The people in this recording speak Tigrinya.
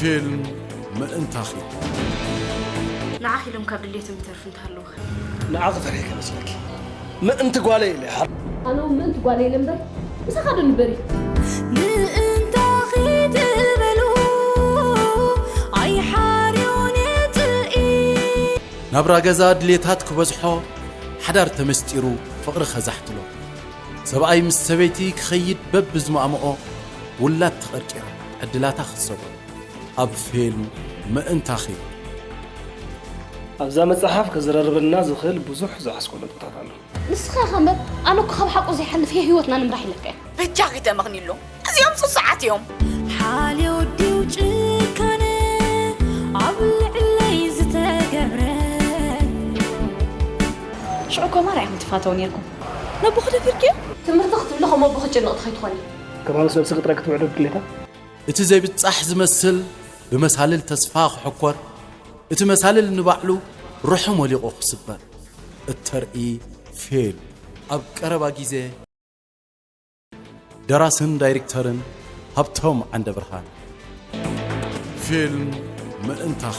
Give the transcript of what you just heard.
ፊልም ምእንታኺ። ንዓኺ ኢሎም ካብ ድሌቶም ይተርፉ እንተሃለዉ። ንዓኺ ፈሪሐ ከመስለኪ ምእንቲ ጓለይ ኢለ። ኣነ እውን ምእንቲ ጓለይ ኢለ እምበር ምሳኻ ዶ ንበሪ? ምእንታኺ ትበሉ ኣይሓርዮን ጽልኢ። ናብራ ገዛ ድሌታት ክበዝሖ፣ ሓዳር ተመስጢሩ ፍቕሪ ኸዛሕትሎ፣ ሰብኣይ ምስ ሰበይቲ ክኸይድ በብዝማእምኦ፣ ውላድ ተቐርቂራ ዕድላታ ክትሰብሮ። ኣብ ፊልም ምእንታኺ። ኣብዛ መጽሓፍ ከዘራርበና ዝኽእል ብዙሕ ዝሓዝኮ ነጥብታት ኣሎ። ንስኻ ኢኻ እምበር ኣነ እኮ ካብ ሓቁ ዘይሓልፍ ህይወትና ንምራሕ ኢለካ እየ። በጃኺ ተመኽኒሉ። እዚኦም ጽጹዓት እዮም። ሓልዮ ድዩ ጭካነ ኣብ ልዕለይ ዝተገብረ? ሽዑ እኮ ማራ ኢኹም ትፋተው ነርኩም። ነቦኺ ደፊርክዮ? ትምህርቲ ክትብሊ ከም ኣቦ ክጭንቕ ትኸይትኾኒ። ከማንስ ነብስኺ ጥራይ ክትውዕዶ ድሌታ? እቲ ዘይብጻሕ ዝመስል ብመሳልል ተስፋ ክሕኮር፣ እቲ መሳልል ንባዕሉ ርሑ መሊቑ ክስበር እተርኢ ፊልም። ኣብ ቀረባ ግዜ። ደራስን ዳይሬክተርን ሃብቶም ዓንደብርሃን። ፊልም ምእንታኺ።